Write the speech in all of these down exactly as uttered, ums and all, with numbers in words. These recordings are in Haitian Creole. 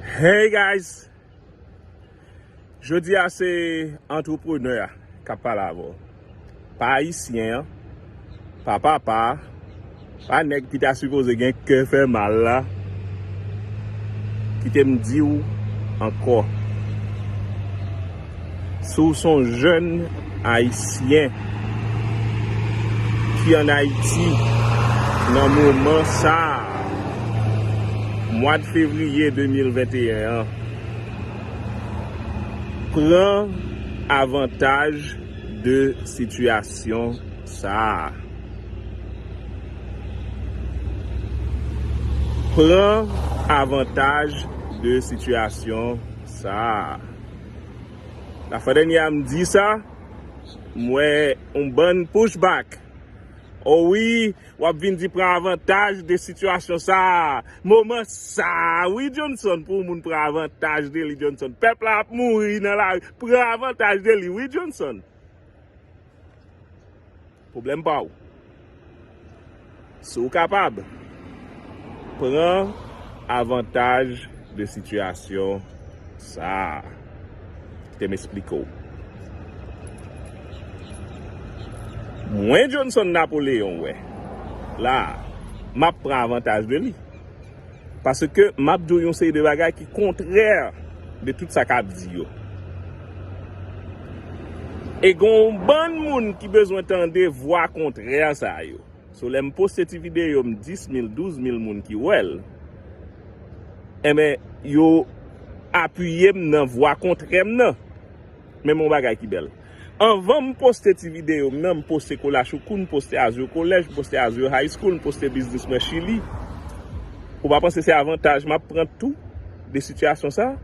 Hey guys! Jodi a se antreprenè a k ap pale avè w. Pa ayisyen an, pa papa a, pa nèg ki ta sipoze gen kè fè mal la. Kite m di w ankò. Si w se yon jèn ayisyen ki ann Ayiti nan moman sa a, mwa fevriye de mil venteyen an, pran avantaj de sitiyasyon sa a. Pran avantaj de sitiyasyon sa a. Lafwa dènyè a m di sa, m wè yon bann pushback. O wi, w ap vin di pran avantaj de sitiyasyon sa a. Moman sa a, wi, Johnson, pou moun pran avantaj de li, Johnson. Pèp la ap mouri nan lari. Pran avantaj de li, wi, Johnson. Pwoblèm pa w. Si w kapab, pran avantaj de sitiyasyon sa a. Kite m esplike w. Mwen, Johnson Napoleon, wè, la, m ap pran avantaj de li. Paske m ap di w yon seri de bagay ki kontrè de tout sa k ap di yo. E gen yon bann moun ki bezwen tande vwa kontrè sa yo. So, lè m poste ti videyo m, dis mil, douz mil moun ki wè l, enben, yo apiye m nan vwa kontrè m nan. Men yon bagay ki bèl. Anvan m poste ti videyo m nan, m poste Kolachoukou, m poste Azur College, m poste Azur High School, m poste biznis mwen Chili. Ou pa panse se avantaj m ap pran tou de sitiyasyon sa a?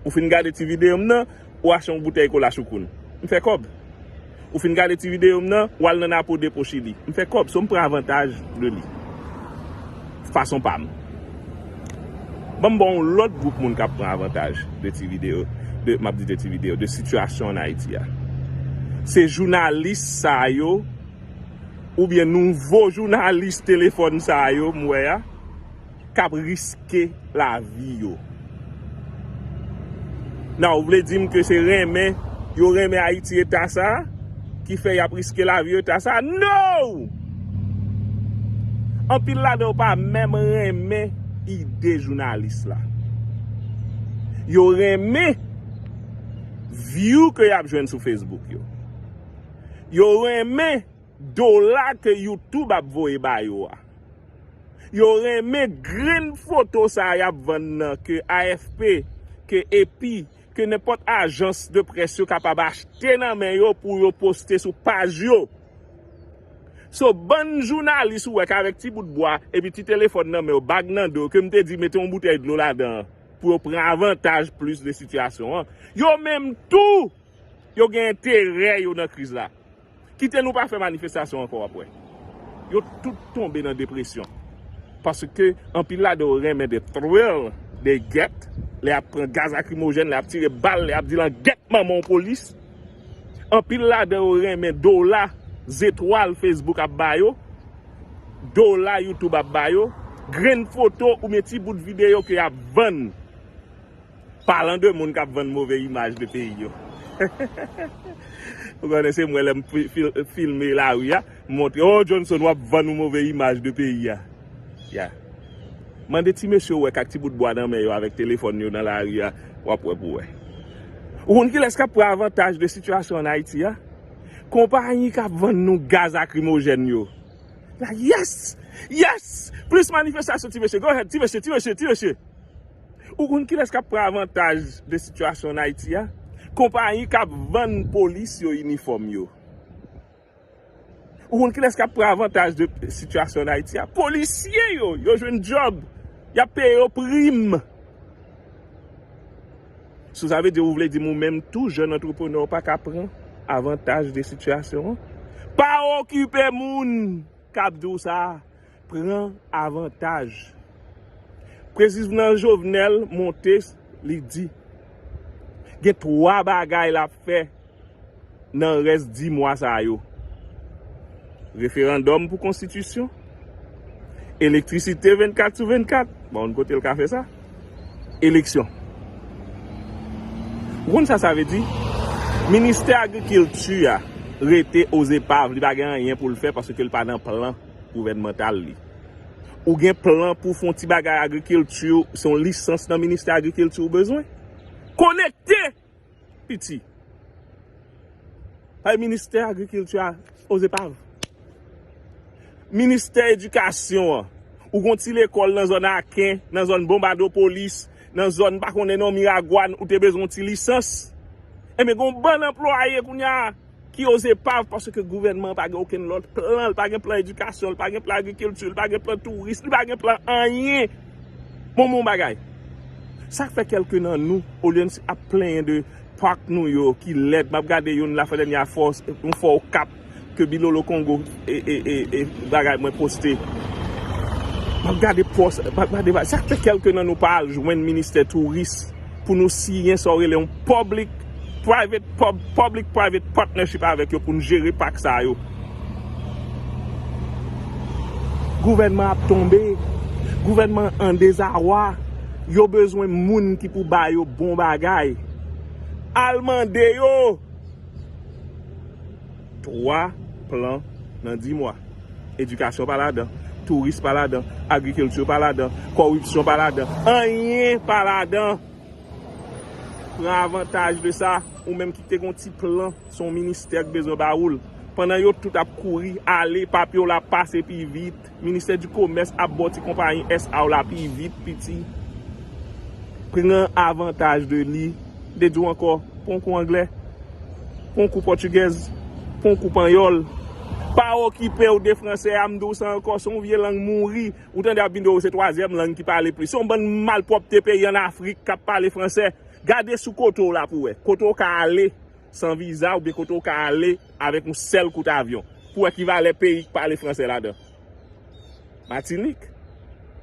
Ou fin gade ti videyo m nan, ou achte yon boutèy Kolachoukou. M fè kòb. Ou fin gade ti videyo m nan, ou al nan Napo Depo Chili. M fè kòb, so m pran avantaj de li. Fason pa m. Ban m ba w yon lòt gwoup moun k ap pran avantaj de ti videyo, de, m ap di de ti videyo, de sitiyasyon ann Ayiti a. Se jounalis sa yo, oubyen nouvo jounalis telefòn sa yo, m wè a, k ap riske lavi yo. Nan, ou vle di m ke se renmen, yo renmen Ayiti eta sa a, ki fè y ap riske lavi yo eta sa a? No! Anpil ladan yo pa menm renmen ide jounalis la. Yo renmen view ke y ap jwenn sou Facebook yo. Yo renmen dola ke YouTube ap voye ba yo a. Yo renmen grenn foto sa y ap vann nan ke A F P, ke AP, ke nenpòt ajans de près yo kapab achte nan men yo pou yo poste sou paj yo. So, bann jounalis ou wè k avèk ti bout bwa epi ti telefòn nan men yo, bag nan do, ke m te di mete yon boutèy dlo ladan an pou yo pran avantaj plis de sitiyasyon an. Yo menm tou, yo gen enterè yo nan kriz la. Kite nou pa fè manifestasyon ankò, w ap wè. Yo tout tonbe nan depresyon. Paske anpil ladan yo renmen de thrill, de gèt, lè y ap pran gaz lakrimojèn, lè y ap tire bal, lè y ap di langèt manman w polis. Anpil ladan yo renmen dola, zetwal Facebook ap ba yo, dola YouTube ap ba yo, grenn foto oubyen ti bout videyo ke y ap vann. Palan de moun k ap vann move imaj de peyi yo. Ou konnen se mwen lè m fi-, fil-, filme lari a, m montre, "Oh, Johnson, w ap vann yon move imaj de peyi a." Ya. Mande ti mesye w wè k ak ti bout bwa nan men yo avèk telefòn yo nan lari a, w ap wè pou wè. Ou konn kilès k ap pran avantaj de sitiyasyon ann Ayiti a? Konpayi k ap vann nou gaz lakrimojèn yo. La, yes! Yes! Plis manifestasyon, ti mesye. Go ahead, ti mesye, ti mesye, ti mesye. Ou konn kilès k ap pran avantaj de sitiyasyon ann Ayiti a? Konpayi k ap vann polis yo inifòm yo. Ou konn kilès k ap pran avantaj de sitiyasyon ann Ayiti a? Polisye yo, yo jwenn djòb. Y ap peye yo prim. So, sa vle di, ou vle di m ou menm tou, jèn antreprenè, ou pa ka pran avantaj de sitiyasyon an? Pa okipe moun k ap di w sa. Pran avantaj. Prezidan Jovenel monte, li di, gen twa bagay l ap fè nan rès dis mwa sa yo. Referandòm pou konstitisyon, elektrisite vennkat sou vennkat, bon, kote l ka fè sa? Eleksyon. Ou konn sa sa vle di? Ministè agrikilti a rete ozepav, li pa gen anyen pou l fè paske l pa nan plan gouvènmantal li. Ou gen plan pou fè yon ti bagay agrikilti, se yon lisans nan ministè agrikilti ou bezwen? Konekte! Piti. Ay, ministè agrikilti a, ozepav. Ministè edikasyon an. Ou gon ti lekòl nan zòn Aken, nan zòn Bonbadopolis, nan zòn pa konnen non Miragwàn, ou te bezwen yon ti lisans. Enben, gon bann anplwaye kounye a ki ozepav paske gouvènman an pa gen okenn lòt plan, li pa gen plan edikasyon, li pa gen plan agrikilti, li pa gen plan touris, li pa gen plan anyen. Bon, bon bagay. Sa k fè kèlke nan nou, olye n ap plenyen de pak nou yo ki lèd, m ap gade youn la fè dènye a fòs, yon fò Okap ke Bilolo Kongo e, e, e, e bagay mwen poste. M ap gade pòs, m ap gade bagay. Sa k fè kèlke nan nou pa al jwenn ministè touris pou nou siyen sa w rele yon public private pub, public private partnership avèk yo pou n jere pak sa yo. Gouvènman ap tonbe. Gouvènman an dezarwa. Yo bezwen moun ki pou ba yo bon bagay. Al mande yo. Twa plan nan dis mwa. Edikasyon pa ladan, touris pa ladan, agrikilti pa ladan, kòripsyon pa ladan, anyen pa ladan. Pran avantaj de sa, ou menm ki te gon ti plan, se yon ministè k bezwen ba ou l. Pandan yo tout ap kouri, ale, papye w la pase pi vit, ministè di komès ap ba w ti konpayi S A w la pi vit, piti. Pran avantaj de li. M te di w ankò, pran kou anglè, pran kou pòtigèz, pran kou panyòl. Pa okipe w de fransè a, m di w sa ankò, se yon vye lang mouri. Ou tande ap vin di w se twazyèm lang ki pale plis. Se yon bann malpwòpte peyi ann Afrik k ap pale fransè. Gade sou kote w la pou w wè. Kote w ka ale san viza oubyen kote w ka ale avèk yon sèl kout avyon. Pou w wè ki valè peyi k pale fransè ladan. Matinik.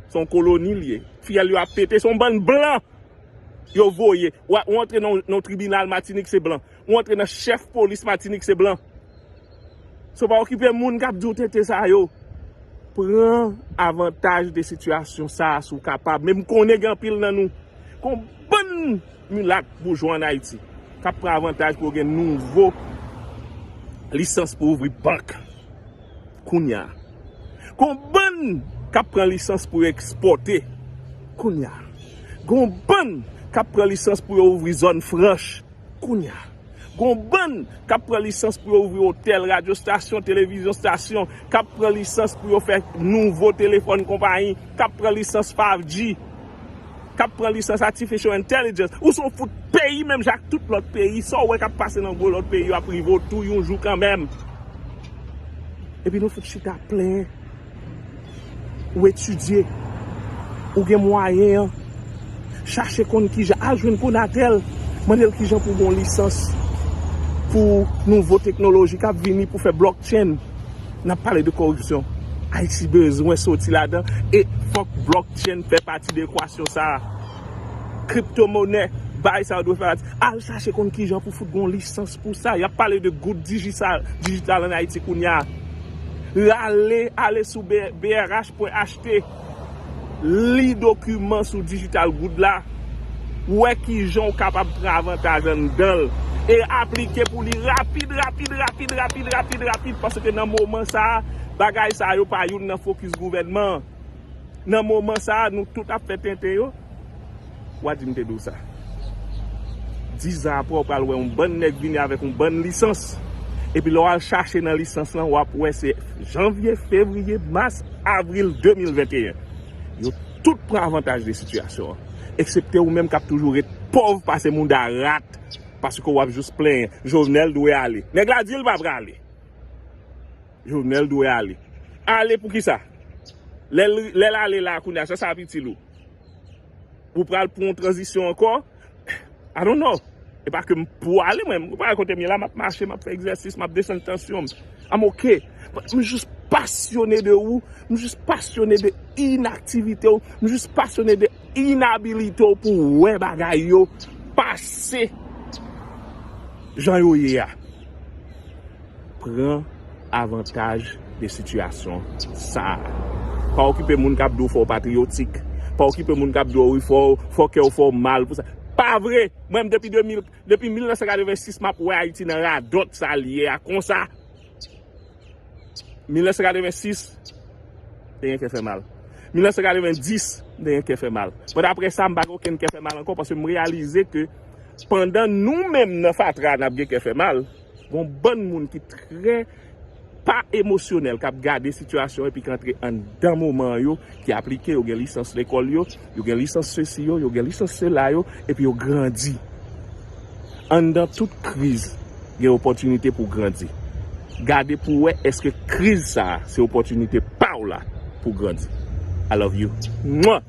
Se yon koloni l ye. Fyèl yo ap pete. Se yon bann blan yo voye. Ou, ou antre nan, nan yon tribinal Matinik, se blan. Ou antre nan chèf polis Matinik, se blan. So pa okipe moun k ap di w tenten sa yo. Pran avantaj de sitiyasyon sa a si w kapab. Men m konnen gen anpil nan nou. Gon bann milat boujwa ann Ayiti k ap pran avantaj pou yo gen nouvo lisans pou ouvri bank. Kounye a. Gon bann k ap pran lisans pou yo ekspòte. Kounye a. Gon bann k ap pran lisans pou yo ouvri zòn franch. Kounye a. Gon bann k ap pran lisans pou yo ouvri otèl, radyo stasyon, televizyon stasyon, k ap pran lisans pou yo fè nouvo telefòn konpayi, k ap pran lisans five G, k ap pran lisans artificial intelligence. Ou se yon fout peyi menm jan ak tout lòt peyi. Sa w wè k ap pase nan gwo lòt peyi yo ap rive w tou yon jou kanmenm. Epi nou fout chita plenyen. Ou etidye, ou gen mwayen an, chache konn kijan, al jwenn Konatel, mande l kijan pou gon lisans pou nouvo teknoloji k ap vini pou fè blockchain. N ap pale de kòripsyon. Ayiti bezwen soti ladan e fòk blockchain fè pati de ekwasyon sa a. Kriptomonè, bay sa yo dwe fè pati. Al chache konn kijan pou fout gon lisans pou sa. Y ap pale de goud dijital, dijital ann Ayiti kounye a. Rale, ale sou B-, B R H pwen H T. Li dokiman sou dijital goud la. Wè kijan w kapab pran avantaj anndan l. E aplike pou li rapid, rapid, rapid, paske nan moman sa a, bagay sa yo pa youn nan fokis gouvènman an. Nan moman sa a, nou tout ap fè tenten yo. W a di m te di w sa. Dis zan apre, w pral wè yon bann nèg vini avèk yon bann lisans. Epi lè w al chache nan lisans lan, w ap wè se janvye, fevriye, mas, avril de mil venteyen. Yo tout pran avantaj de sitiyasyon an. Eksepte ou menm k ap toujou ret pòv pase mouda rat, paske w ap jis plenyen. Jovenel dwe ale. Nèg la di l pa prale. Jovenel dwe ale. Ale pou kisa? Lè l, lè l ale la kounye a, sa sa ap itil ou? Ou pral pran yon tranzisyon ankò? I don't know. E pa ke m pou ale mwen, ou pa wè kote m ye la, m ap mache, m ap fè egzèsis, m ap desann tansyon m. I'm ok. But m jis pasyone de ou, m jis pasyone de inaktivite w, m jis pasyone de inabilite w pou w wè bagay yo pase jan yo ye a. Pran avantaj de sitiyasyon sa a. Pa okipe moun k ap di w fò w patriyotik. Pa okipe moun k ap di w wi fò, fò kè w fè w mal pou sa. Pa vre! Mwen menm depi de mil, depi mil nèf san katrevensis m ap wè Ayiti nan radòt sa l ye a konsa. Mil nèf san katrevensis, te gen kè fè mal. Mil nèf san katrevendis, te gen kè fè mal. Bon, apre sa, m pa gen okenn kè fè mal ankò paske m reyalize ke pandan nou menm nan fatra n ap gen kè fè mal, gon bann moun ki trè pa emosyonèl k ap gade sitiyasyon epi k antre anndan moman yo, ki aplike, yo gen lisans lekòl yo, yo gen lisans sesi yo, yo gen lisans sela yo, epi yo grandi. Anndan tout kriz, gen opòtinite pou grandi. Gade pou wè èske kriz sa a se opòtinite pa w la pou grandi. I love you. Mwa!